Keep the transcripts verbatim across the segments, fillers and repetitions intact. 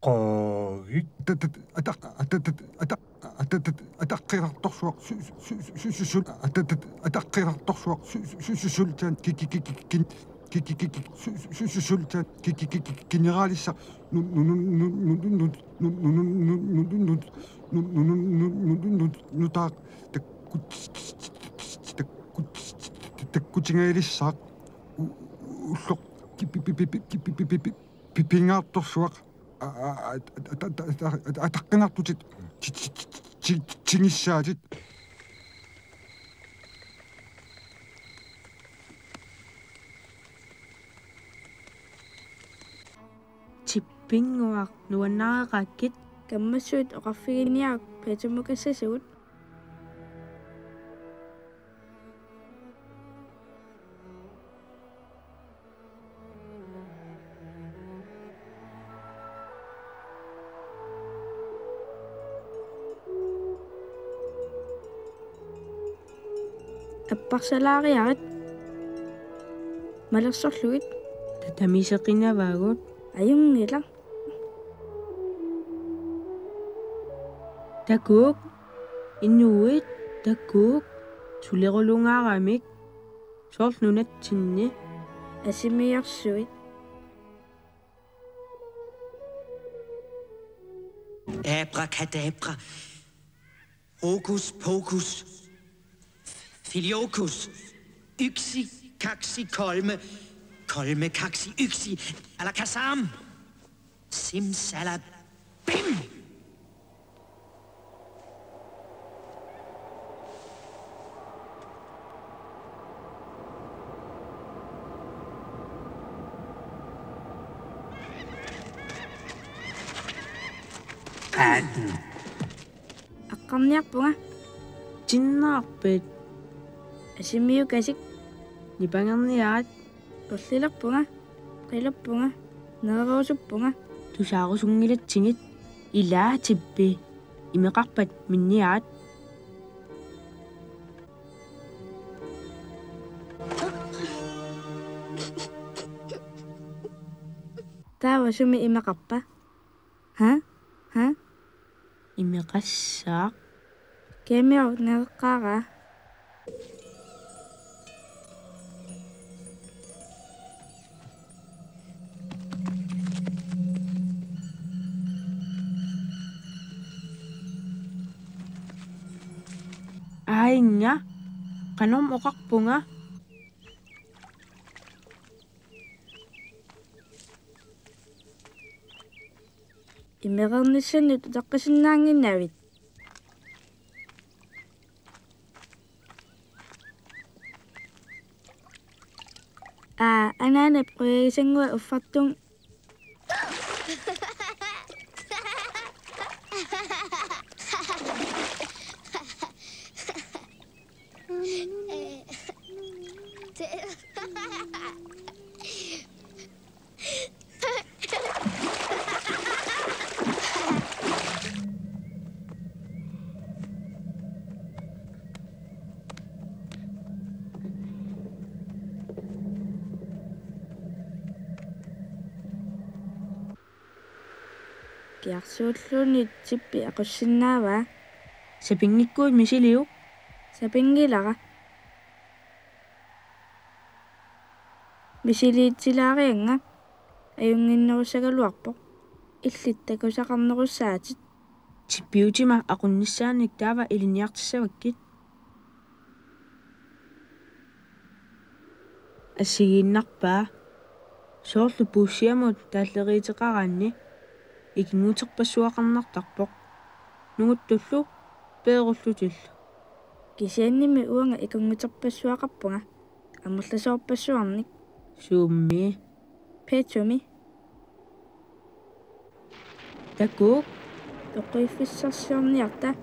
Qaagik. Atatat-, ataq-, atatat-, ataq-, atatat-, ataqqinartorsuaq su-, su-, su-, su-, sul-, atatat-, ataqqinartorsuaq su-, su-, su-, su-, sultaan ki-, ki-, ki-, ki-, kin-, ki-, ki-, ki-, ki-, su-, su-, su-, su-, sultaan ki-, ki-, ki-, ki-, kineraalissaq nu-, nu-, nutaaq takkut-, takkut-, takkutigaalissaaq u-, u-, ulloq ki-, pi-, pi-, pi-, pi-, pi-, pi-, pi-, pi-, pi-, pingaartorsuaq a-, a-, a-, a-, a-, a-, a-, ataqqinartutit ti-, ti-, ti-, ti-, ti-, tigissaatit. Chippinnguaq, nuannareqaakkit. Kammassuit oqarfiginiaruk Peetumut kassasugut. Apparsalaariarit. Malersorlugit. Tatamiseqinavaagut. Ajunngilaq. Takuuk, inuit, takuuk, sulerulungaaramik, soorlu nunatsinni. Asimiorsuit. Abracadabra. Hokus pokus. Filiokus. Yksi, kaksi, kolme. Kolme, kaksi, yksi. Alakazam. Simsalabim. Atten. Aqqarniarpunga. Tinnaarpit? Asimiukasik. Nipangerniarit. Ullilerpunga. Qilerpunga. Nereruusuppunga. Tusaarusunngilatsigit. Ilaa Chippi. Imeqarpat minniarit. Taava sumi imeqarpa? Ha? Ha? Imeqassaaq. Kamiuk nereqqaaraa. Aajuna, qanormi oqarpunga? Imereernissannut utaqqisinnaannginnavit? Aa, anaanap qujagisannguaq uffartunga. Kiarsuulluunniit Chippi aqussinnaavaa. Sapinngikkuit misiliuk? Sapinngilara. Misiliitsilaariannga ajunnginnerussagaluarpoq. Illit takusaqarnerussaatit. Chippiutima aqunnissaanik taava ilinniartissavakkit. Assigiinnarpaa. Soorlu puussiamut taalleriiteqaraanni ikinnguterpassuaqarnartarpoq. Nunguttullu peerullutillu. Kisiannimi uanga ikinnguterpassuaqarpunga. Amerlasoorpassuarnik. Suummi? Peetumi. Takuuk. Toqqiffissarsiorniarta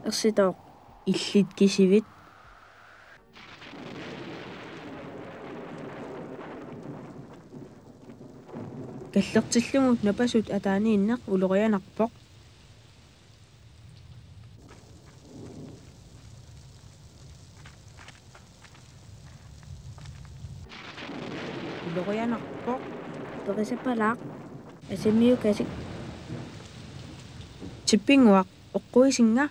ersitooq. Illit kisivit. Kallertillugu napasut ataaniinneq ulorianarpoq. Ulorianarpoq. Perisapalaaq. Asimiukasik. Tipinnguaq, oqquisinnga.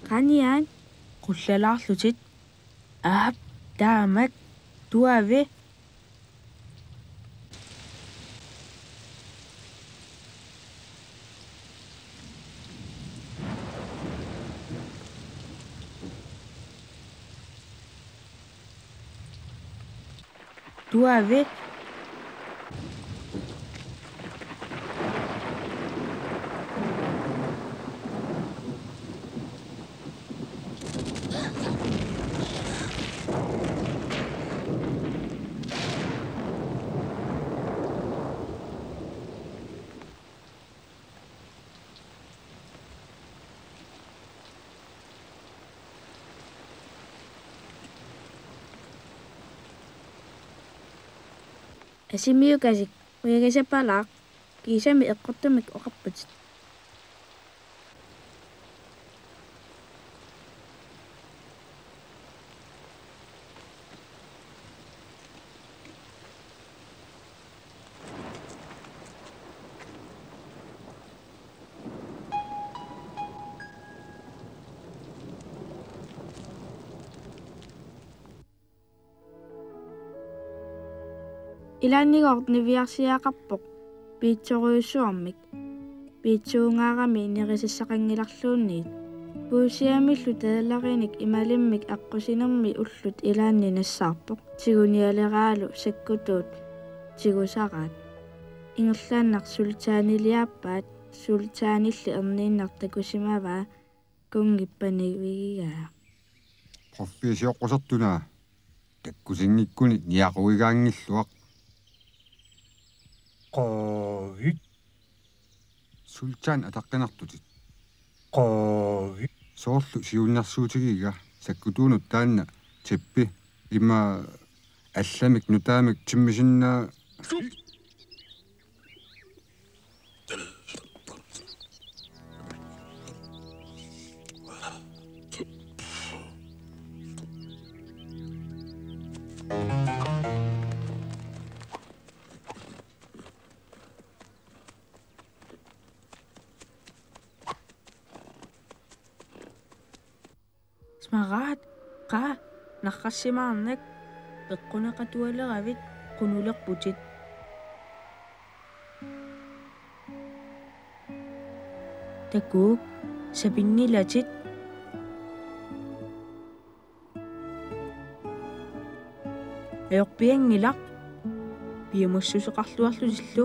Qaa, niaat? Qullalaarlutit. Aap, taamak, tuavi. Tuavi. Asimiukasik, ujagasapalaaq, kiisami eqqortumik oqarputit. Ilaannigoortoq niviarsiaqarpoq piitsorujussuarmik. Piitsuungaarami nerisassaqanngilarluunniit. Puussiamillu taalerinik imalimmik aqqusinermi ullut ilaanni nassaarpoq. Tigunialeraalu sakkutuut tigusaraat. Ingerlaannaq sultaaniliaappaat, sultaanilli erniinnaq takusimavaa, kunngippa nivigigaa. Quffiisioqqusartuna, takkusinngikkuni niaqugigaanngilluaq. Qaavit. Sultaan ataqqinartutit. Qaavit. Soorlu siunnersuutigiga sakkutuunut taanna, Tippi, ima allamik nutaamik timmisinnaa. Smaraat, qaa, narrassimaarnak, peqquneqatualeravit qunulerputit. Takuuk, sapinngilatit. Ajorpianngilaq, piumassuseqarluarlutillu.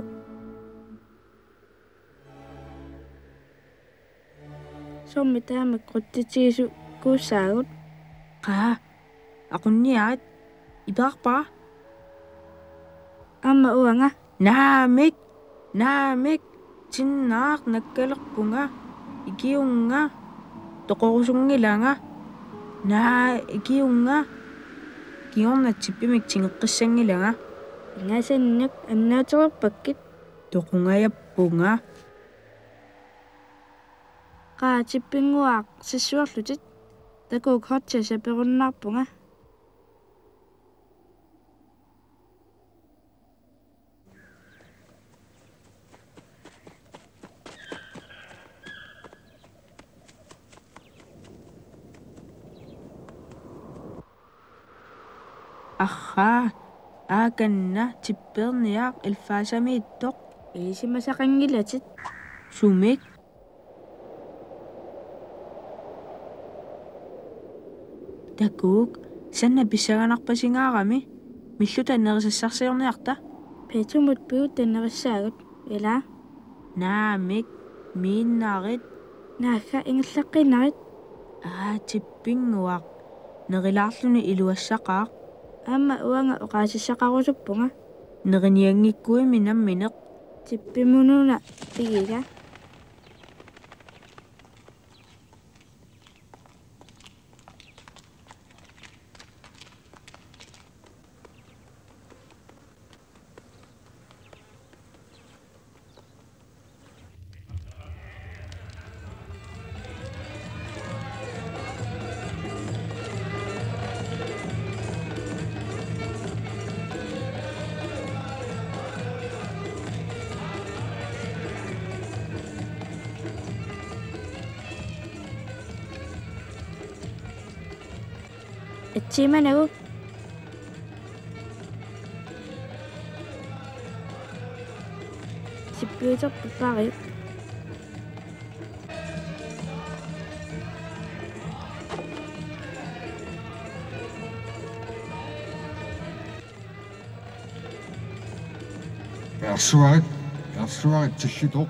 Soormi taama quttitsigisukkussaagut? Qaa, aqunniarit, iperarpara. Aamma uanga. Naamik, naamik, tinnaaq nakkalerpunga, ikiunnga, toqorusunngilanga. Naa, ikiunnga, kingorna Tippimik tingeqqissanngilanga. Ingasannuk, annaaterpakkit. Toqungajappunga. Qaa, Tippinnguaq, sissuerlutit. Takuuk, hotsa saperunnaarpunga. Arraa, aakanna Tippeerniaq ilfaasamiittoq. Ilisimasaqanngilatit. Sumik? Takuuk, sanna pissanganarpasingaarami, milluta nerisassarsiorniarta. Peetumut piuta nerissaagut, ilaa? Naamik, miinnarit. Naagga, ingerlaqqiinnarit. Aa, Tippinnguaq, nerilaarluni iluassaqaaq. Aamma uanga oqaasissaqarusuppunga. Nerinianngikkuimi nammineq. Tippimut una pigiga. Atsiimanagu. Sippiuterput pari. Ersuarit, ersuarit tillutoq.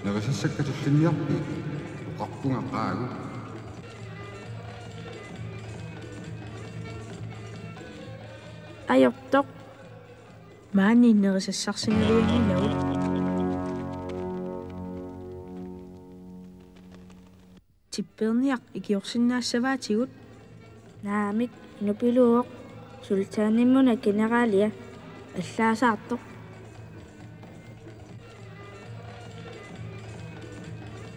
Nerisassakka tillinniarpit? Oqarpunga qaagu. Ajortoq. Maani nerisassarsinnavianngilagut. Tipperniaq ikiorsinnaassavaatigut. Naamik, inupiluvoq, sultanimmuna generalia allaasaartoq.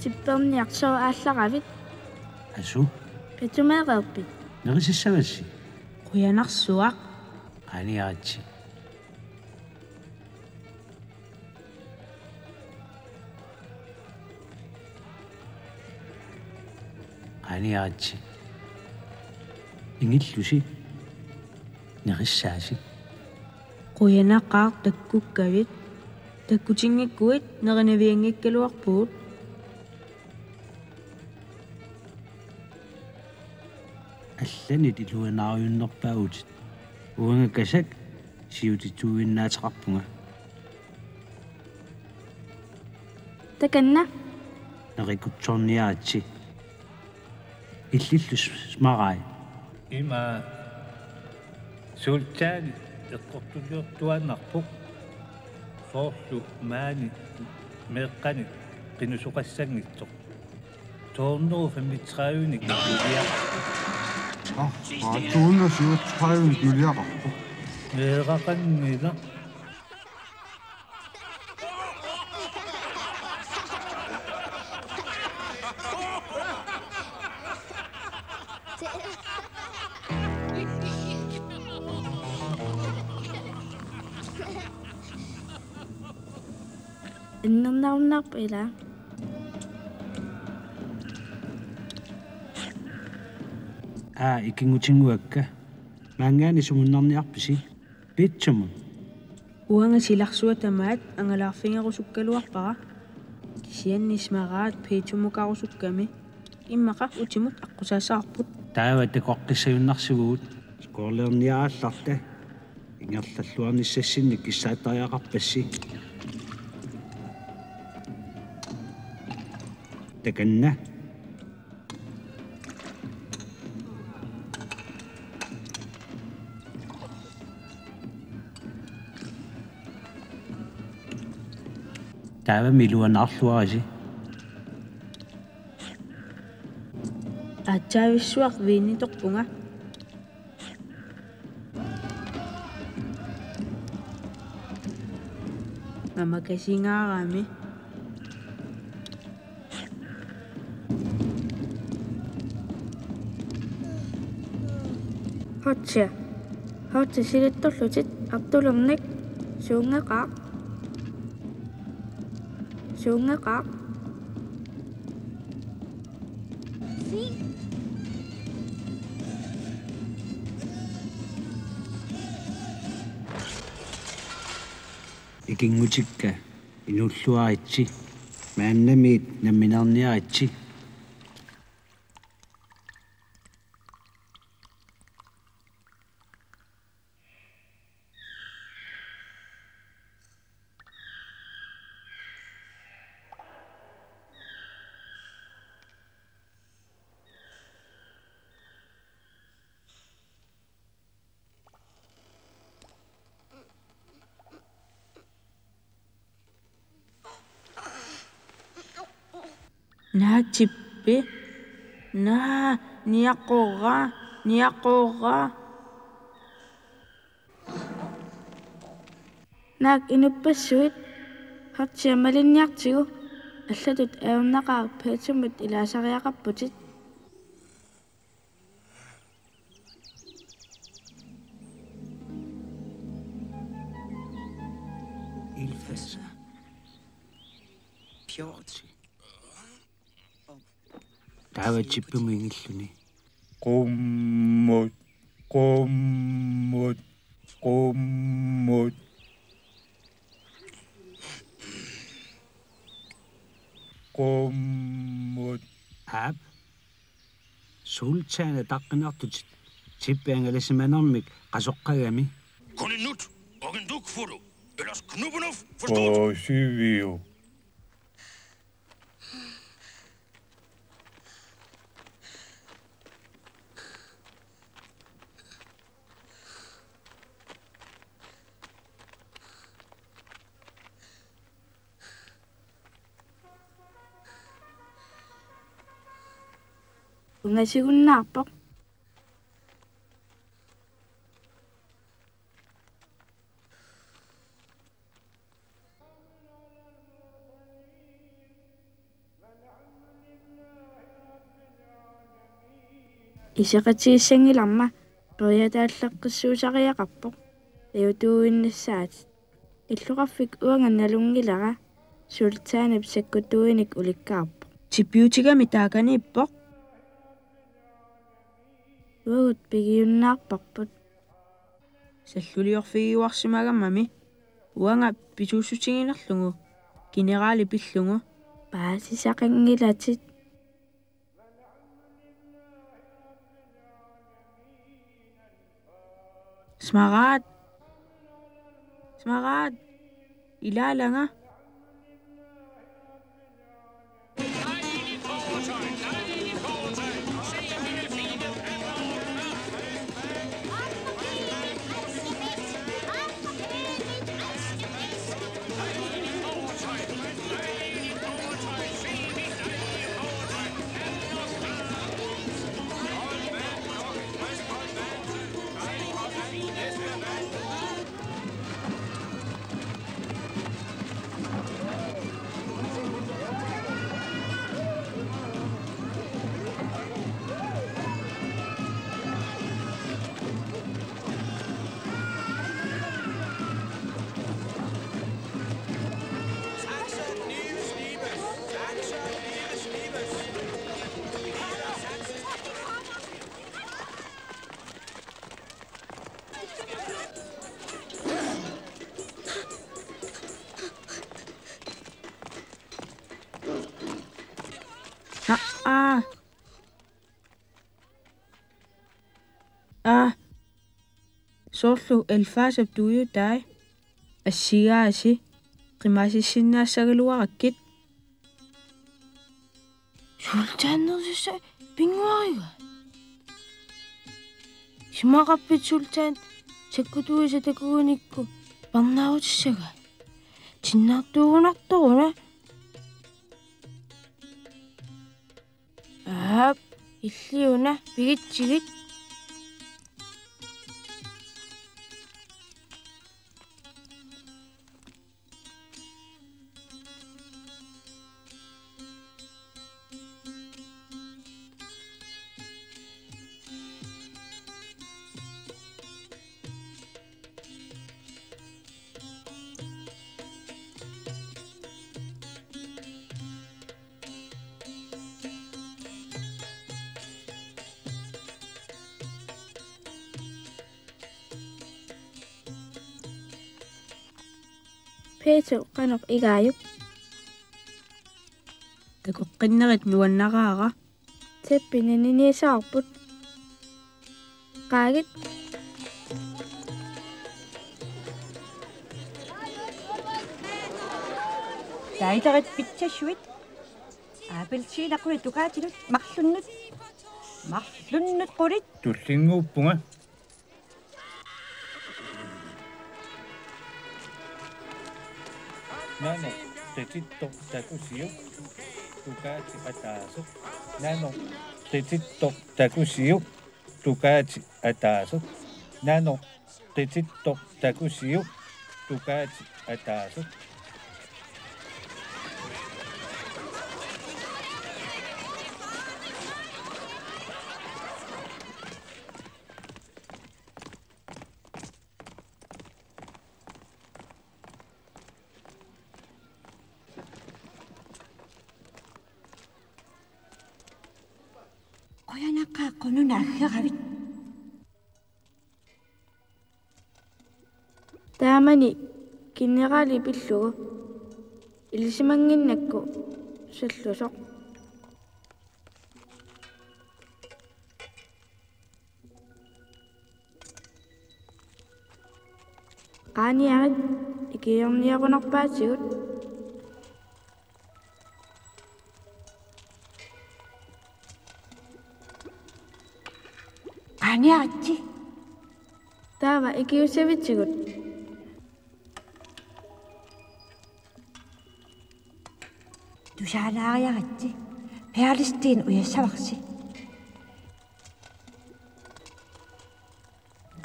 Tipperniaq, sooq aallaravit? Asu. Petumeereerpit? Nerisassavassi. Qujanarsuaq. Qaaniaritsi. Qaaniaritsi. Ingillusi. Nerissaasi. Qujanaqaaq takkukkavit. Takkutinngikkuit nerinavianngikkaluarpugut. Allanit iluanaarujunnerpaavutit. Uanga Kasak siutituuinnaateqarpunga. Takanna. Nerikutsoorniaritsi. Illillu smarai. Ima sultani eqqortuliortuaannarpoq. Soorlu maani meeqqani qinusoqassanngitsoq. To hundrede og femogtredive-nik tuliaq. Ah, ah, to hundrede og syvogtredive-nik tuliaqarpoq. Meeraqanngilaq. Innernarunnaarpa ila? Aa, ikinngutinnguakka. Maanngaanniit sumunnarniarpisi? Piitsumut. Uanga silarsuaq tamaat angalaarfigerusukkaluarpara. Kisianni smaraat piitsumukarusukkami. Immaqa utimut aqqusaassavarput. Taava takoqqissajunnarsivugut. Skoorliorniarallarta. Ingerlalluarnissassinnik kissaattariaqarpassi. Takanna. Taavami iluanaarluarisi. Aatsaavissuaq viinitorpunga. Mamakasingaarami. Hotsia. Hotsia silittorlutit artulernik. Suunngeqaaq. Suunngeqaaq. Ikinngutikka, inuulluaritsi, maannamiit nammineerniaritsi. Naak Tippi? Naa, niaqora, niaqora. Naak inuppassuit? Hotsia malinniartigu, allatut ajornaqaaq Peetumut ilaasariaqarputit. Taava chippimut ingilluni. Qummut, qummut, qummut. Qummut. Aap. Sultan ataqqinartutit. Chippi angalasimanermik qasoqqagami. Kun en nut og en dug for du, ellers knubbenuf, forstået? Åh, syvio. Ungasigunnaarpoq. Iseqatigissanngilaq aamma periataallaqqissuusariaqarpoq. Ajutuuinnassaatit. Illoqarfik uanga nalunngilara sultanip sakkutuinik ulikkaarpoq. Chippiutigami taakaniippoq. Uagut pigiunnaarparput. Salluliorfigiuarsimagamami uanga pisuussutiginerlugu generali pillugu. Paasisaqanngilatit. Smaragd. Smaragd. Ilaalanga. Aa. Aa. Soorlu Elfasap tuiutai. Assigaasi qimaasissinnaassagaluarakkit. Sultanersissa pinnguariga. Isumaqarpit sultan sakkutuisa takugunikku parnaarutissagaa. Tinnartuugunartoruna. Aap, illiuna pigitsigit. Peetu qanoq igaajuk? Takoqqinnerit nuannaraara. Teppi nininiasaarput. Qaagit. Taitarit pitsassuit. Appelsiinat qulit tukaatilut marlunnut. Marlunnut qulit. Tullinnguuppunga. Nano, qitittoq takusiuk, tukaati ataaseq. Nano, qitittoq takusiuk, tukaati ataaseq. Nano, qitittoq takusiuk, tukaati ataaseq. Qujanaqaaq, qujanaq aggeravit. Taamani generali pillugu ilisimannginnakku sallusoq. Qaaniarit, ikiorniarunarpaatigut. Qaaniaritsi. Taava ikiussavitsigut. Tusaalaariaritsi. Perlesteen ujassavarsi.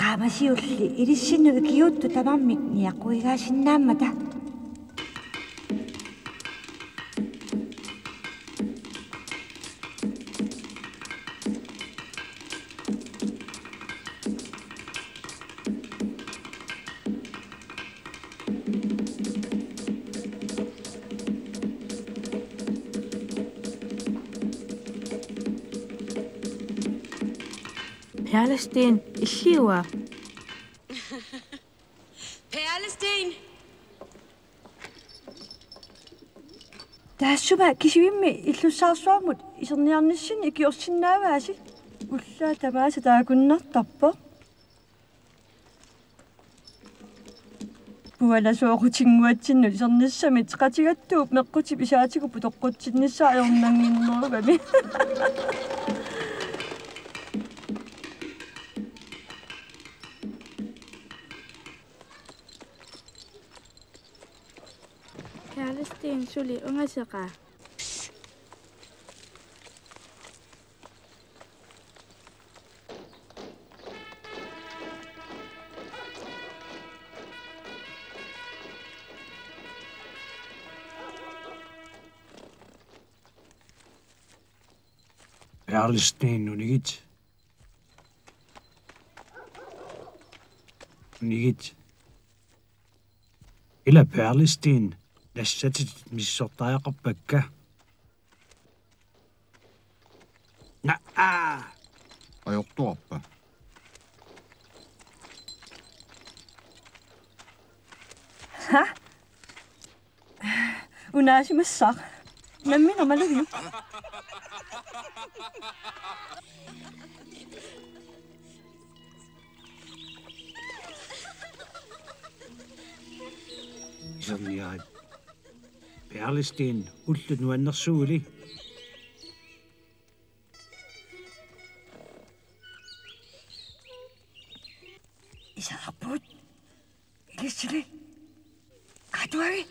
Qaamatiulli ilissinnut ikiuuttut tamarmik niaquigaasinnaammata. Perlesteen, illiua? Perlesteen! Taassuma kisivimmi illussaarsuarmut iserniarnissinni ikiorsinnaavaasi. Ullaaq tamaasa taakkunnartarpoq. Pualasooqutinnguatsinnut isernissamik teqatigattuup meqqutip isaatigut putoqqutsinnissaa ajornannginnerugami. Perlesteen, suli ungaseqaa. Perlesteen, unigit. Unigit. Ila Perlesteen, nassatit misissortariaqarpakka. Naa. Ajortuarpa? Ha? Unaasimassaaq. Nammineq malugiuk. Iserniarit. Perlesteen, ullut nuannersuuguli. Iserput. Ilissili. Atuari.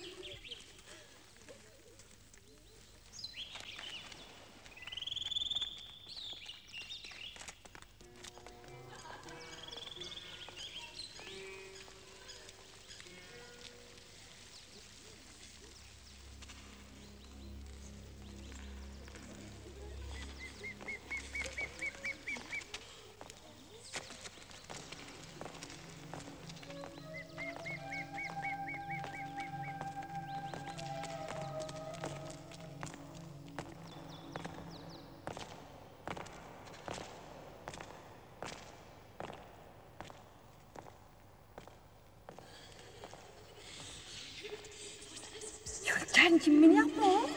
Juultaan timminiarpoq.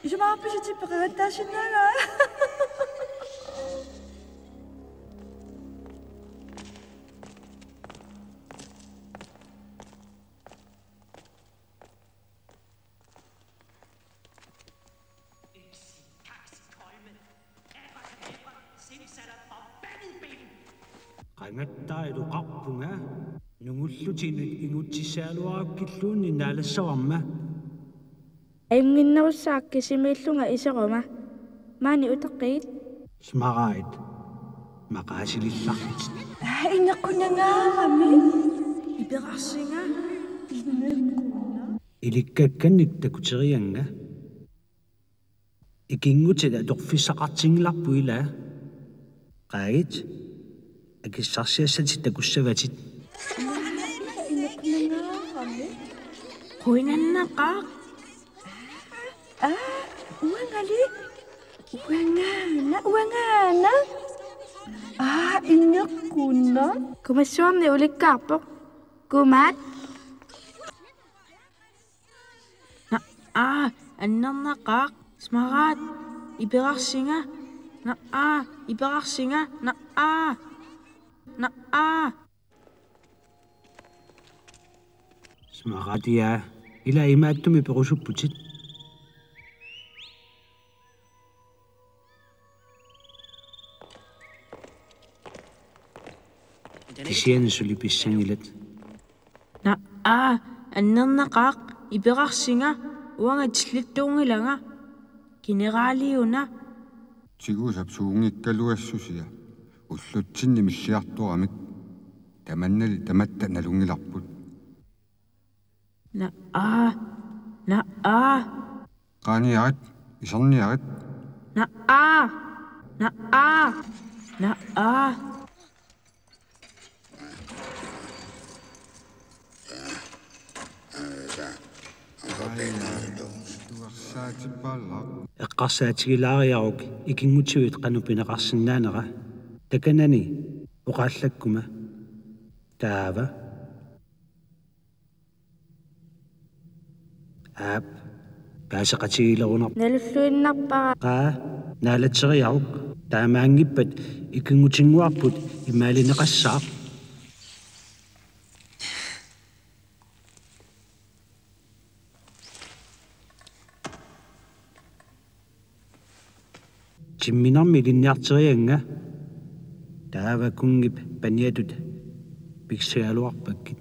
Isumaqarpisi tippeqangattaasinnaagaa? Qangattariluaqarpunga, nungullutinnut ingutsissagaluarakkilluunniit naalassavarma. Ajunnginnerussaaq kisimiillunga iseruma. Maani utaqqigit. Smararit. Maqaasilillarlutit. Aa, inequnangaarami. Iperarsinga. Inequna. Ilikkakkannik takuterianga. Ikinngutit atorfissaqartinngilarput ilaa. Qaagit. Akissarsiassatit takussavatit. Quinannaqaaq. Aa, uangali. Uangaana, uangaana. Aa, ingerkunna. Kumassuarni ulikkaarpoq. Kumaat. Naa, annernaqaaq, Smaragd, iperarsinga. Naa, iperarsinga, naa, naa. Smaragdia, ila imaattumik perusupputit. Kisianni suli pissanngilat. Naa, annernaqaaq, iperarsinga, uanga tillittuunngilanga. Generaliuna. Tigusap suunngikkaluassusia. Ullutsinni milliartoramik. Tamannali tamatta nalunngilarput. Naa, naa. Qaaniarit, iserniarit. Naa, naa, naa. Eqqarsaatigilaariaruk ikinngutsuit qanoq pineqarsinnaanera. Takanani oqaallakkuma. Taava. Aap. Paaseqatigiilerunarpoq. Nalulluinnarpara. Qaa, naalatseriaruk. Taamaanngippat ikinngutinnguarput imaalineqassaaq. Timminarmi ilinniarteriannga. Taava kunngip paniatut piksagaluarpakkit.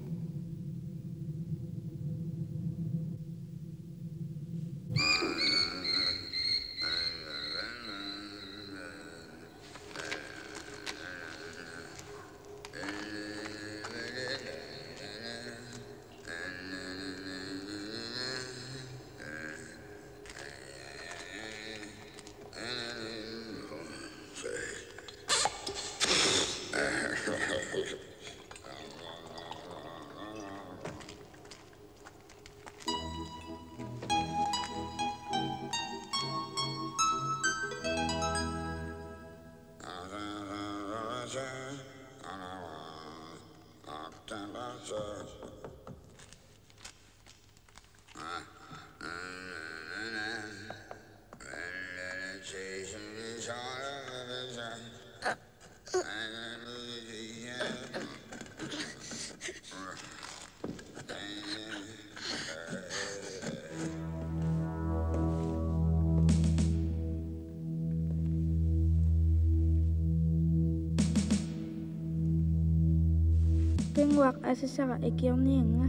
Pinnguaq asasara ikiorniannga.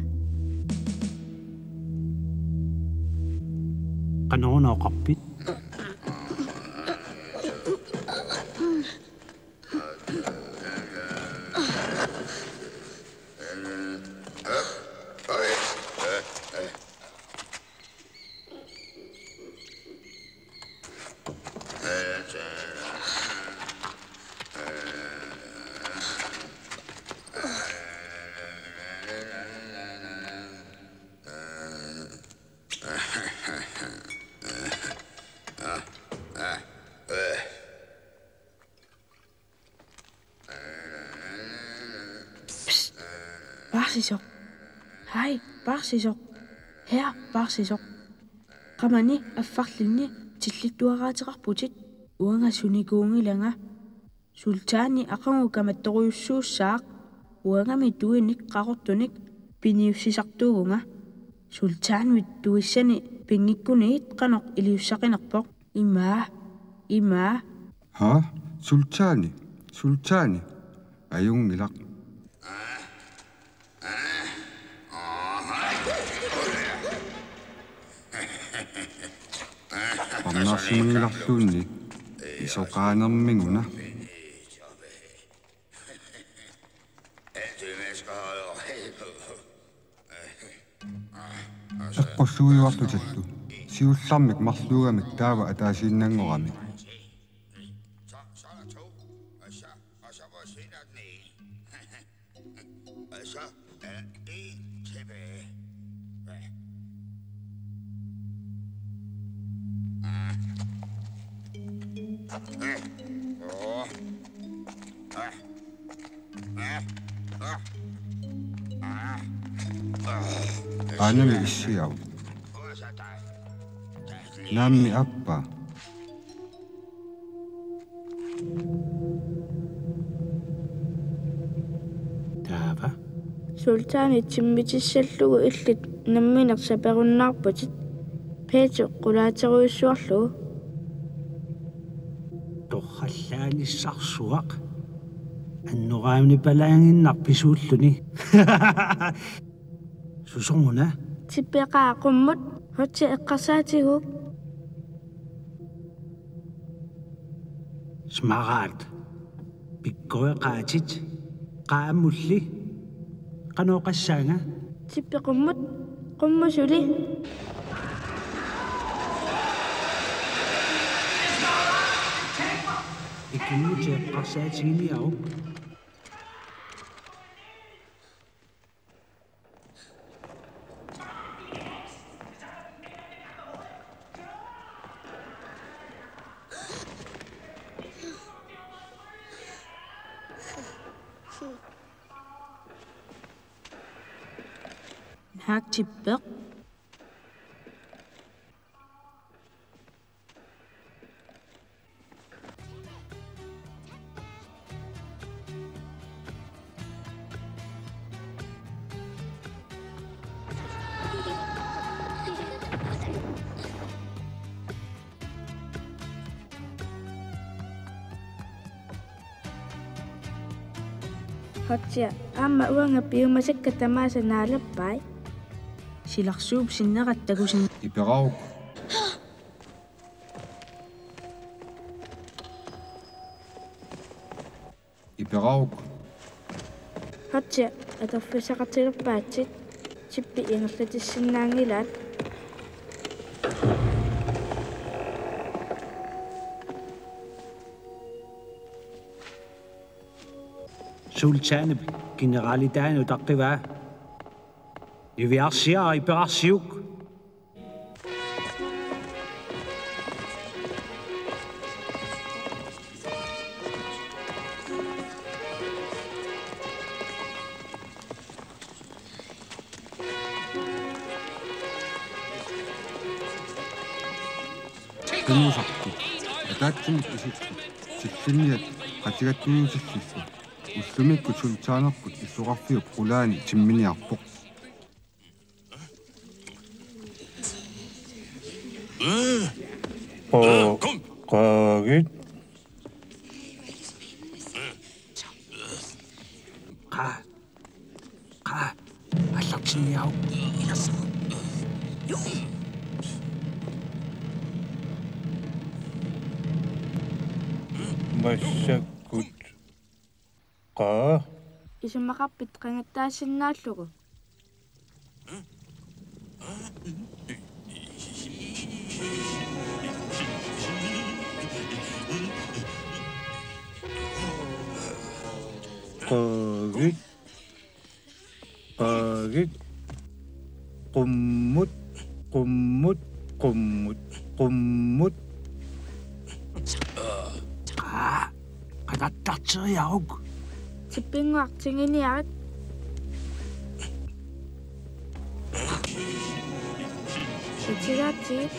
Qanoruna oqarpit? Psst. Paarsisoq. Hej, paarsisoq. Her, paarsisoq. Qamani affarlinni tillittuaraateqarputit. Uanga sunikuunngilanga. Sultani aqagu kamattorujussuussaaq. Uangami tuinik qaqortunik piniussisartuuvunga. Sultanimit tuissani pinngikkunit qanoq iliussaqinerpoq. Ima, ima. Ha? Sultani? Sultani? Ajunngilaq. Parnaarsimanngilarluunniit isoqaanermiguna. Eqqussuiuarlutillu. Siullermik marluugamik taava ataasiinnanngorami. Aanami issiaavoq. Naammi aappaa. Taava? Sultanit timmitissallugu illit nammineq saperunnaarputit. Peetu qulaaterujussuarlugu. Torrallaanissarsuaq. Annoraanipalaaginnarpisuulluni. Susoq una? Tippeqaa qummut, Hotja eqqarsaatigalugu. Smaragd. Pikkoreqaatit. Qaamulli. Qanoq oqassaanga? Tippeq qummut, qummut suli. Ikinngutit eqqarsaatiginiaruk. Naak Tippeq? Hotja, aamma uanga piumasakka tamaasa naalappai. Silarsuup sinnera takusin. Iperaruk. Iperaruk. Hotja, atorfissaqartilerpaatsit. Tippi ingerlatissinnaanngilaat. Sultanip generalitaanut utaqqivaa. Niviarsiaq iperarsiuk. Tunnusarput. Ataatsimut isipput. Tillinniat qatigattuutillissi. Ullumikkut sultanerput illoqarfiup qulaani timminiarpoq. Qaa-, qaagit. Qaa, qaa, allartinniaruk. Massakkut. Qaa. Isumaqarpit qangattaasinnaallugu? Qaagit. Qaagit. Qummut, qummut, qummut, qummut. Qaa, qatattarteriaruk. Tippinnguartiginiarit. Itigaatsigit.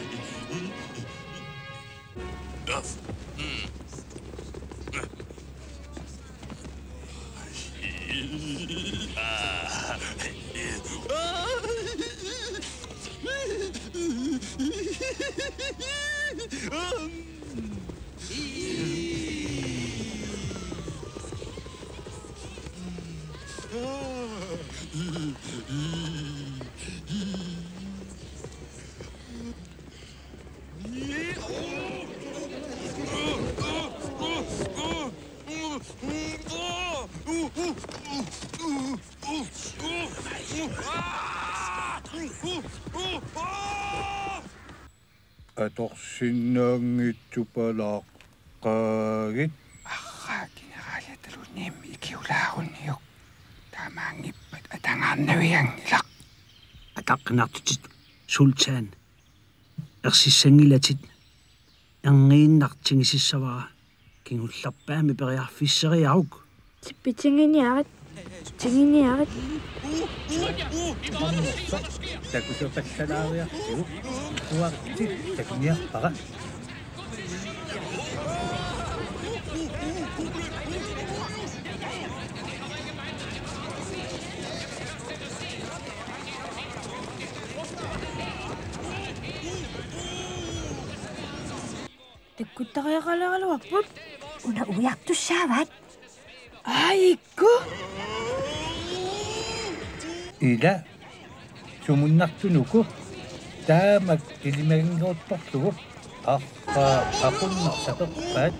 Atorsinnaanngitsupalaaq, qaagit. Arraa, generaliataluunniimmi ikiulaarunniuk. Taamaanngippat atangaarnavianngilaq. Ataqqinartutit, sultan. Ersissanngilatit. Erniinnaq tigusissavara, kingullerpaamik periarfisseriaruk. Tippitiginniarit. Tiginniarit. Takusapallalaariartigu. Uarti takuniarpara. Takkuttariaqaleraluarput. Una ujartussaavaat. Aajukku. Ila sumunnartunuku taamak ilimaginnguuttorlugu arraa aqunneq saperpaat.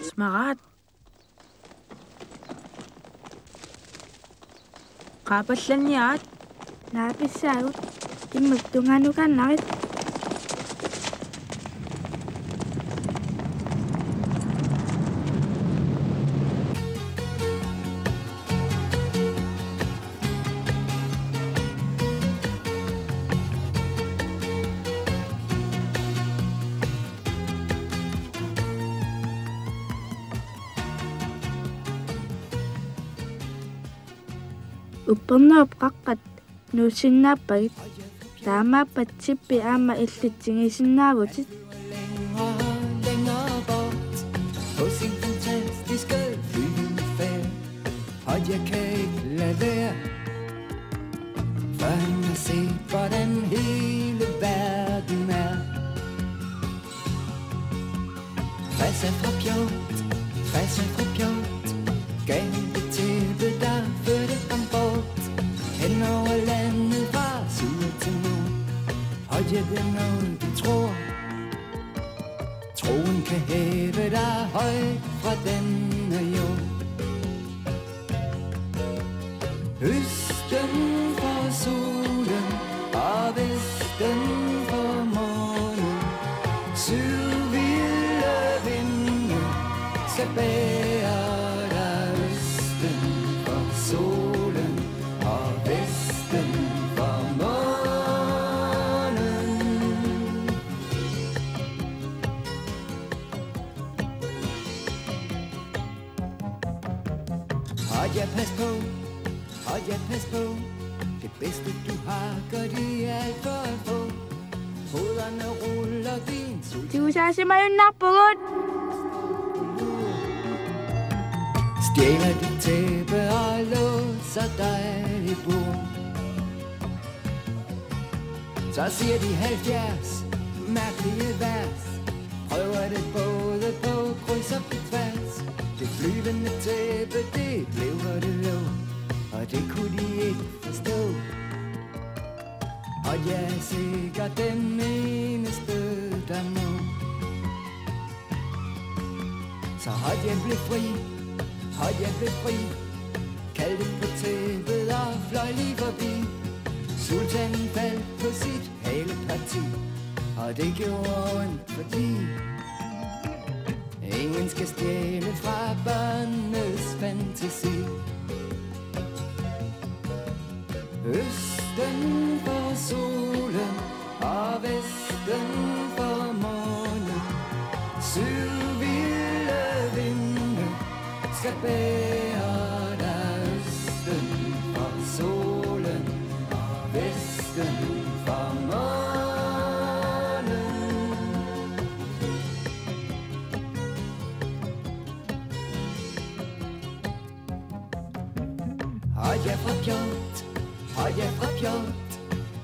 Smaraat. Qaapallanniarit. Naapissaagut. Immut tunganukannarit. Uppernerup qaqqat nuussinnaappagit. Taamaappat Tippi aamma illit tigisinnaavutit. På sin fantastiske flyvefærd, og jeg kan ikke lade være, før han har set, hvordan hele verden er. Fasa fra pjort, fasa fra pjort, gav det tæppe, der førte ham bort. Hen over landet fra syd til nord, og jeg ved noget, du tror. Troen kan hæve dig højt fra denne jord. Østen for solen og vesten for månen. Sydvilde vinde skal bære dig østen for solen og vesten for månen. Hold jer pas på, hold jer pas på. Det bedste du har, gør de alt for at få. Hovederne ruller din sult. Tigusaasimajunnaarpugut. Stjæler dit tæppe og låser dig i bur. Så siger de halvfjerds mærkelige vers. Prøver det både på kryds og på tværs. Det flyvende tæppe, det blev, hvor det lå. Og det kunne de ikke forstå. Og jeg er sikkert den eneste, der må. Så hold jer, bliv fri, hold jer, bliv fri. Kaldte på tæppet og fløj lige forbi. Sultanen faldt på sit haleparti, og det gjorde ondt, fordi ingen skal stjæle fra børnenes fantasi. Østen for solen og vesten for månen. Sydvilde vinde skal bære dig østen for solen og vesten for månen. Hold jer fra pjort, hold jer fra pjort.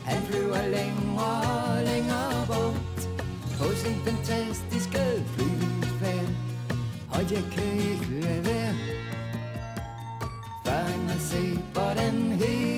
Han flyver længere og længere bort på sin fantastiske flyvefærd. Og jeg kan ikke lade være. Se, hvordan hele